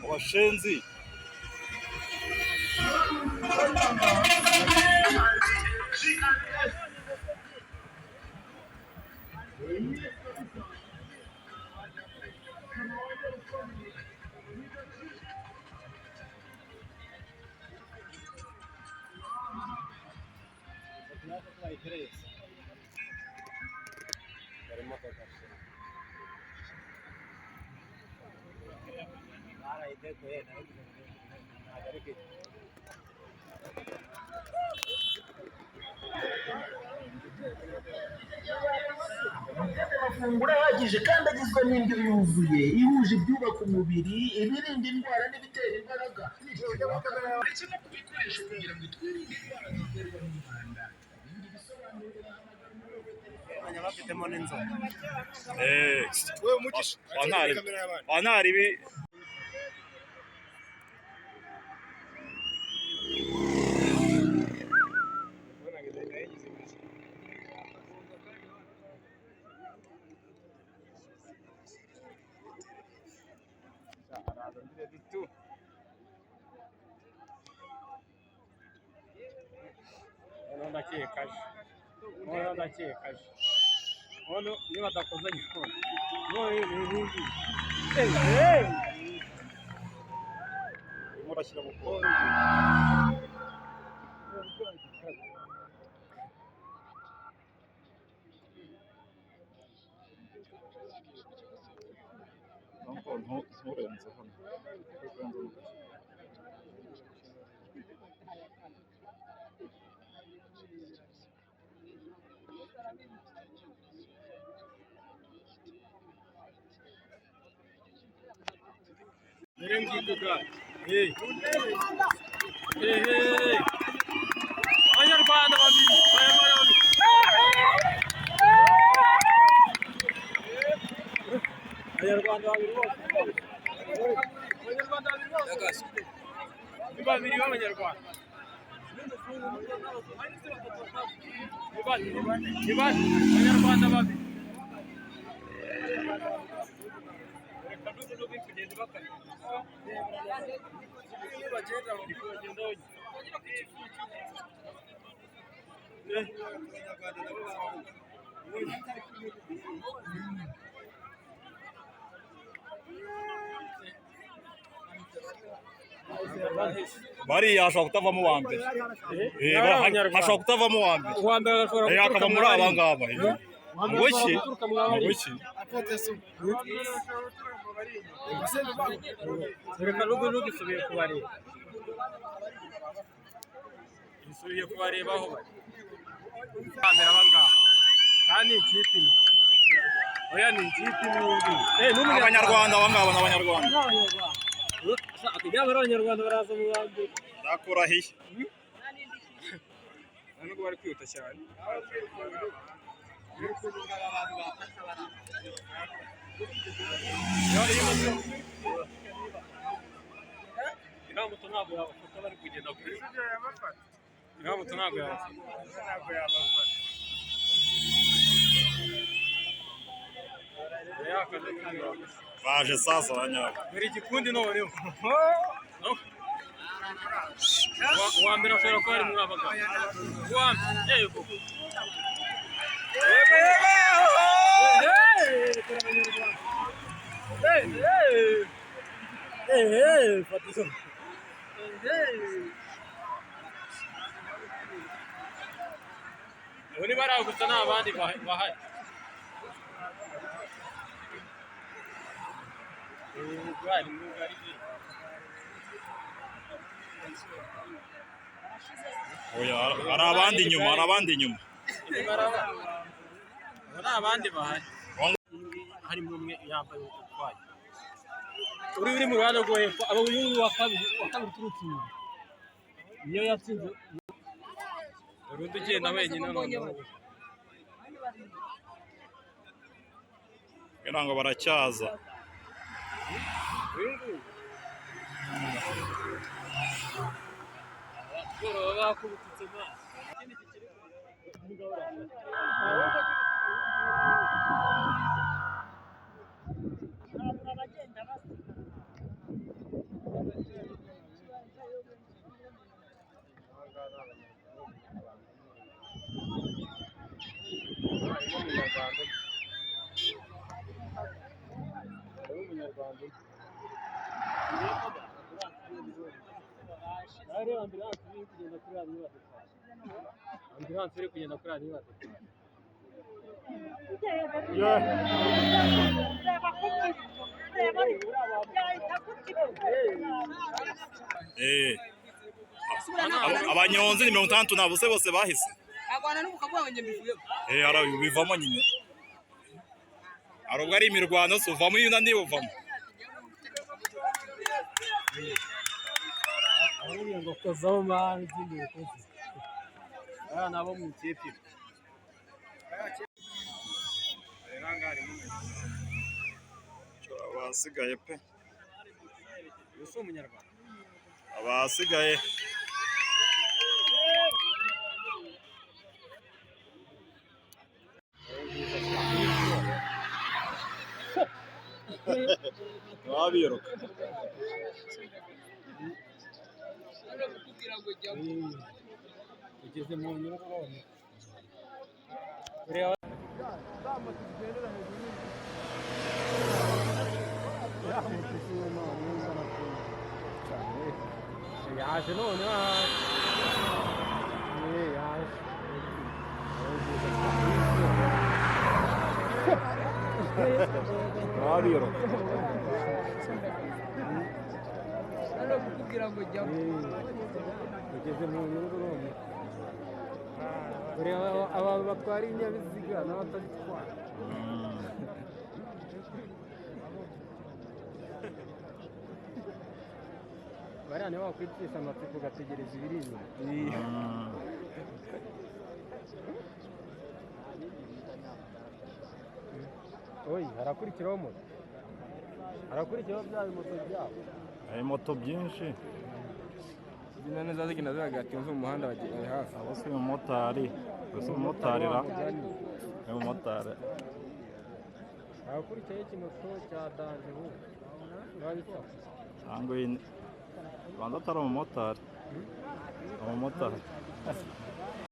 Abashenzi. Amafunguro ahagije kandi agizwe n'indyo yuzuye ihuje ibyubaka umubiri, ibirinda indwara n'ibitera imbaraga, bityo ndetse no ku bikoresho kugira ngo twirinde indwara ziterwa n'umwanda. Ibindi bisobanuro wahamagara umurongo wa telefone. Bafitemo n'inzoga. Eh, Wewe Mugisha, Bantari. kamera y'abana. Bantari bi. Noneho ndakeka aje. Noneho ndakeka aje. Noneho niba adakoze gikoni. None ni ibindi. Urimo urashyira mu kuboko. Nturenze hano. Nturenze hano. Dore ngikuka. Hey. Hey, hey. Abanyarwanda babiri. Abanyarwanda babiri. Abanyarwanda babiri bose. Abanyarwanda babiri bose. Ni babiri b'Abanyarwanda. Ni bane. Ni bane. Abanyarwanda babiri. Reka n'ubu kugenda bakata. Bariya hashobora kutavamo uwa mbere. Eh, hashobora kutavamo uwa mbere. Uwa mbere agashobora Eh, akava muri aba ngaba. Eh. Ngo iki? Ngo iki? Reka n'ubu isubiye kubareba. Isubiye kubareba aho bari. Mbere aba ngaba. Kandi ni ikipe imwe. Oya, ni ikipe imwe iyi ngiyi. Eh, n'umunyarwanda. Abanyarwanda aba ngaba ni Abanyarwanda. Yaba ari Abanyarwanda baraza mu ba mbere. Ndakurahiye. Nubwo bari kwihuta cyane. Iriya moto ntabwo yabafata bari kugenda kure. Iriya moto ntabwo yabafata. Baje sasa abanyarwanda. Buri gikundi noneho. No. Uwa mbere ashobora kuba ari muri aba ngaba. Uwa mbere, yego. Hey, hey. Hey, hey, fata izo. Hey, hey. Ubu niba ari aho gusa nta bandi bahari. Oya, hari abandi inyuma, hari abandi inyuma. Hari abandi bahari. Harimo umwe yambaye utwaye. Uri mu ruhande rwo hepfo, aba uyu wa kabiri uturutse inyuma. Niyo yatsinze. Urundi ugenda wenyine noneho. Kugira ngo baracyaza. Uyu nguyu. Baba bakubititse amaso. Ambulance iri kugenda kuri ariyo badutwaye. Abanyonzi ni 60 nabo se bose bahise. Bivamo nyine. Hari ubwo ari imirwano se uvamo iyo unaniwe uvamo. Abavuga ngo kozaho mani ikindi bikoze. Aya nabo mu ikipe. Abasigaye pe. Uyu si umunyarwanda. Abasigaye. Babiruka. Ugeze mu nyubako none. Ureba yaje none yaje. Babiruka. Ugeze mu nyubako none. Ureba aba batwara ibinyabiziga n'abatabitwara. Bariya nibo bakwicisha amatsiko ugategereza ibiri inyuma. Oyi, harakurikiraho moto. Harakurikiraho bya bimoto byabo. Hari moto byinshi. Zina neza zigenda zihagatinze mu muhanda bari hafi. Abo si umumotari. Ese umumotari ra. Ni umumotari. Harakurikiyeho ikimoto cya danje ubu. Biba bisa. Cyangwa iyi banza atari umumotari. Umumotari.